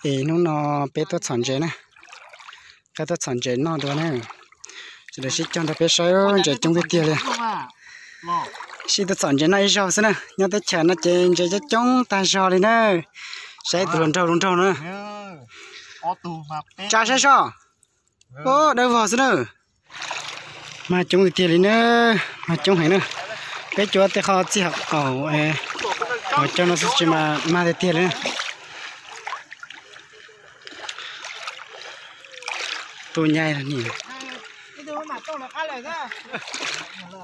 Es hnub no peb tuaj txhom ntses na, qab tuaj txhom ntses noj dua na. Sawv daws sib cog nrog peb saib, ntses coob tiag tiag li. Sib tuaj txhom ntses noj ib zaug xwb na, nyob teb chaws no ces ntses coob coob tag zog li na. Saib tus hluas nraug hluas nraug no. Tsa saib soj. Ub, dawb vog xwb na. Mag coob tiag tiag li na, mag coob heev na. Peb cua tej qho txij hauv qaum, hauv caug no xwb tsis mas mag tiag tiag li na. Tus nyai ni.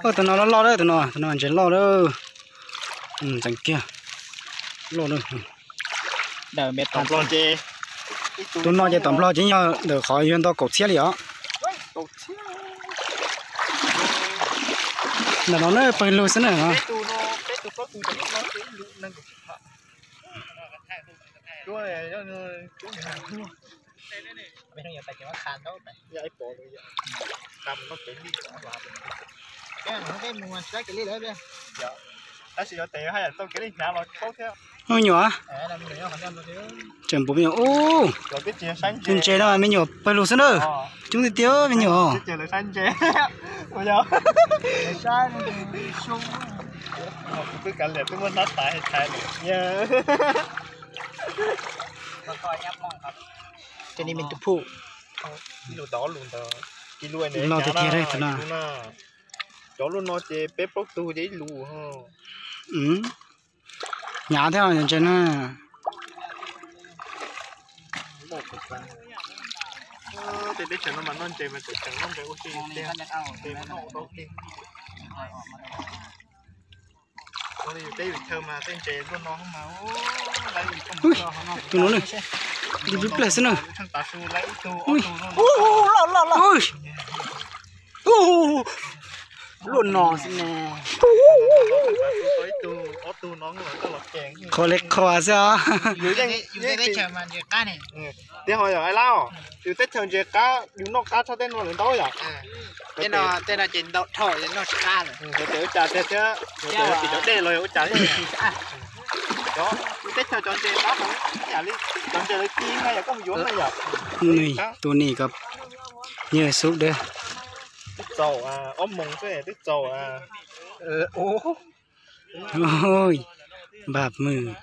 Tus no loj loj lawm, tus no, tus no ntses loj lawm. Ntxeev kiag, loj lawm. Tus no ces tom Nplog ces yog ntawm qhov yuav ntau kaum txhiab li os. Ntawm no na pawg lug xwb na. Me nyuam, tseem pom me nyuam ub, tus ntses no me nyuam pawg lug xwb na. Coob tiag tiag me nyuam. Loj tiag tiag tus no. Cov lub no ces peb plaub tug ces ib lus. Hnyav thiab ntses na. Tej teb chaws no mas noj ntses mas tseem noj ntses ua si tiag. Yus teb yus chaw mas tej ntses luaj no mas. Tus no ne, ib pliag xwb na. Luaj no xwb ne. Qhua li qhua xwb os. Yus teb chaws ntses qab, yus noj qab tshaj teb no lawm ntau yom. Tej no ces ntau dhau noj tsis qab lawm. Ua cas tiag thiab, tim cov dej los yog ua cas thiab. Yus teb chaws cov ntses qab heev ib yam li cov ntses lawv ci na yom, koj mus yuav na yom. Tus ni ko, nyiaj xub dawb. Twb txaus ob moos xwb twb txaus. Npam mws.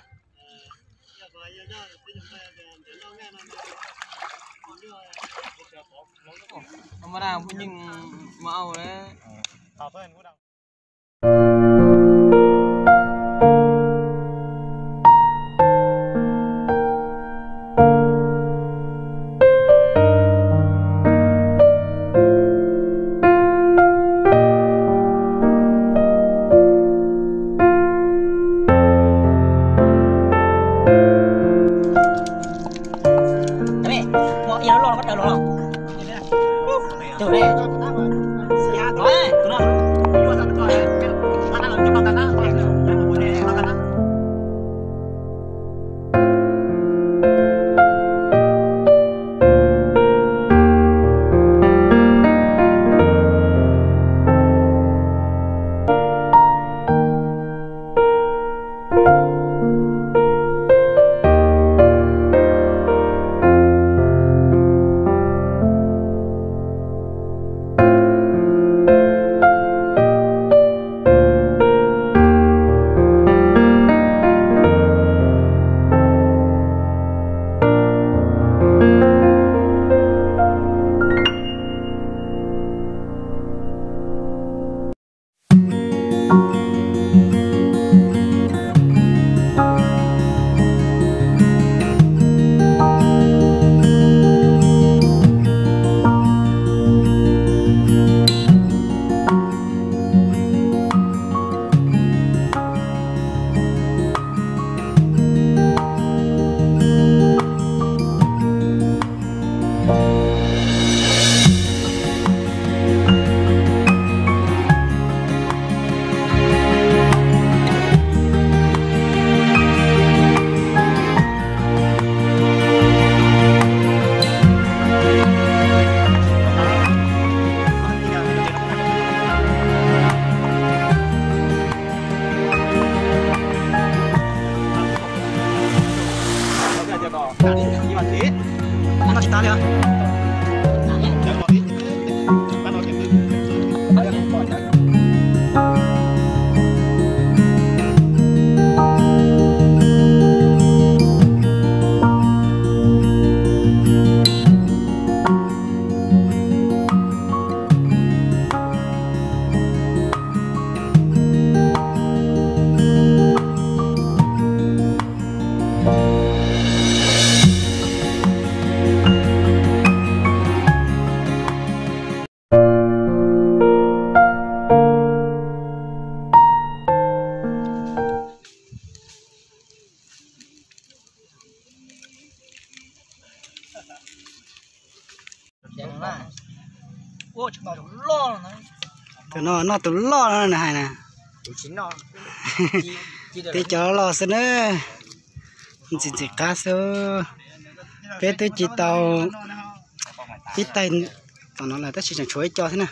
Tus no noj tus loj no na hais na. Peb cov loj xwb na, ntxim ntxim qab xwb. Peb twb ci tau ib taig tom no lawm tab sis tseem tshuav ib co thiab na.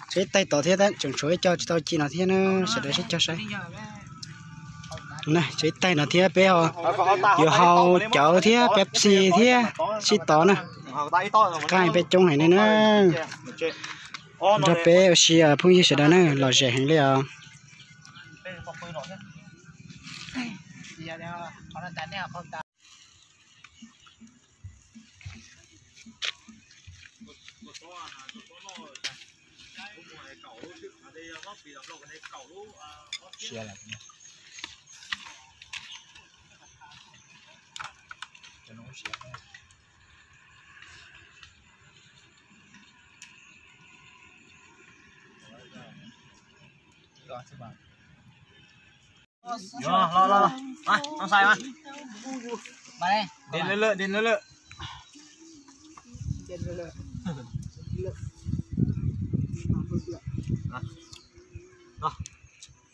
Tshuav ib taig tod thiab, tseem tshuav ib co tsis tau ci no thiab na, sawv daws sib cog saib. Tshuav ib taig no thiab peb yuav hau cawv thiab Pepsi thiab sib tod na. Qab heev, peb coob heev li na. Nrog peb ua si phooj ywg sawv daws na, lom zem heev li os.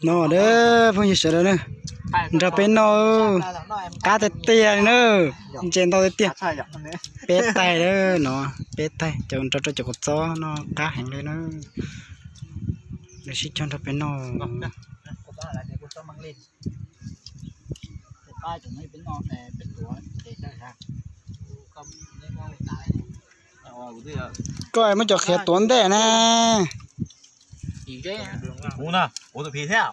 No de, phooj ywg sawv daws na, nrog peb noj, qab tiag tiag li na, ntse ntau tiag tiag. Peb taig no, peb taig cov nrog rau cov kua txob no qab heev li na. Lawv sib cog nrog peb noj. Koj muab cov qhiav tuav ntej na. Kuv na, kuv tus phim thiab.